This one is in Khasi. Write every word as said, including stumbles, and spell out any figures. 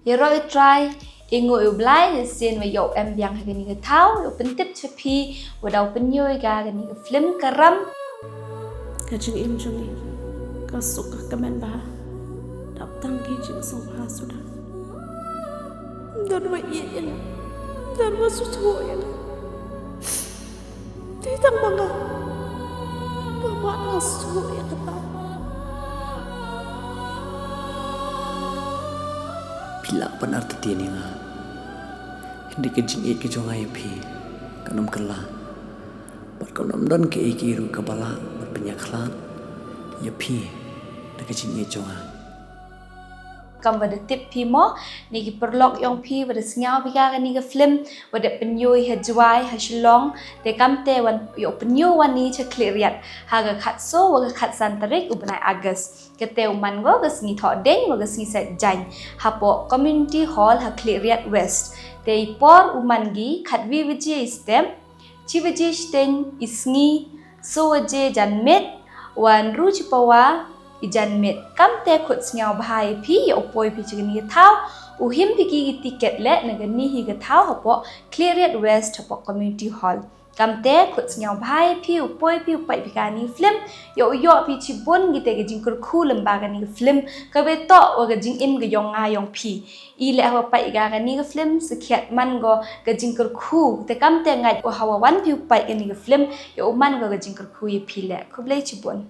Ïaroh ïa U Trai, ïa ngi ïa U Blei, ïa sien wa ïoh em biang ha kani ka thaw, ïoh pyntip cha phi, wa daw pynïoh ïa ka kani ka film Ka Ram. Ka jingim jong ngi ka suk ka kmen bha. Dap tang ki jingsngewbha suda. Don wa ïeit ïa nga, don wa sngewthuh ïa nga. Te tang ba nga, ba nga sngewthuh ïa kata. Phi lah ban artatien ïa nga. Hynrei ka jingïeit ka jong nga ïa phi kan ym kylla. Bad kan ym don kaei kaei ruh kaba lah ban pynïakhlad ïa phi da ka jingïeit jong nga. Kam wa da tip phi mo, ne ki paralok yong phi wa da sngew phi ka kani ka film, wa da pynïoh ha Jowai, ha Shillong, te kam te wan ïoh pynïoh wan ni cha Khliehriat ha ka khatsaw wa ka khatsan tarik u bnai August. Kate u man ko ka sngi Thohdieng wa ka sngi Saitjaiñ hapoh Community Hall ha Khliehriat West. Te i por u man ki khatwi baje i step, chi baje shiteng i sngi, saw baje janmiet, wa hynru chi pawa i janmiet. Kam te khut sngewbha ïa phi ïa u poi phi cha kani ka thaw, u him phi ki i tiket leh na kani hi ka thaw hapoh Khliehriat West hapoh Community Hall. Kam te khut sngewbha ïa phi u poi phi u peit phi kani film, ïa u ïoh phi chibun kite ka jingkyrkhu lyngba kani ka film, kaba ïatoh wa ka jingim ka yong nga yong phi. I leh hawa peit ïa kani ka film, sakhiat man ko ka jingkyrkhu, te kam te ngait u hawa wan phi u peit kani ka film, ïa u man ko ka jingkyrkhu ïa phi leh. Khublei chibun.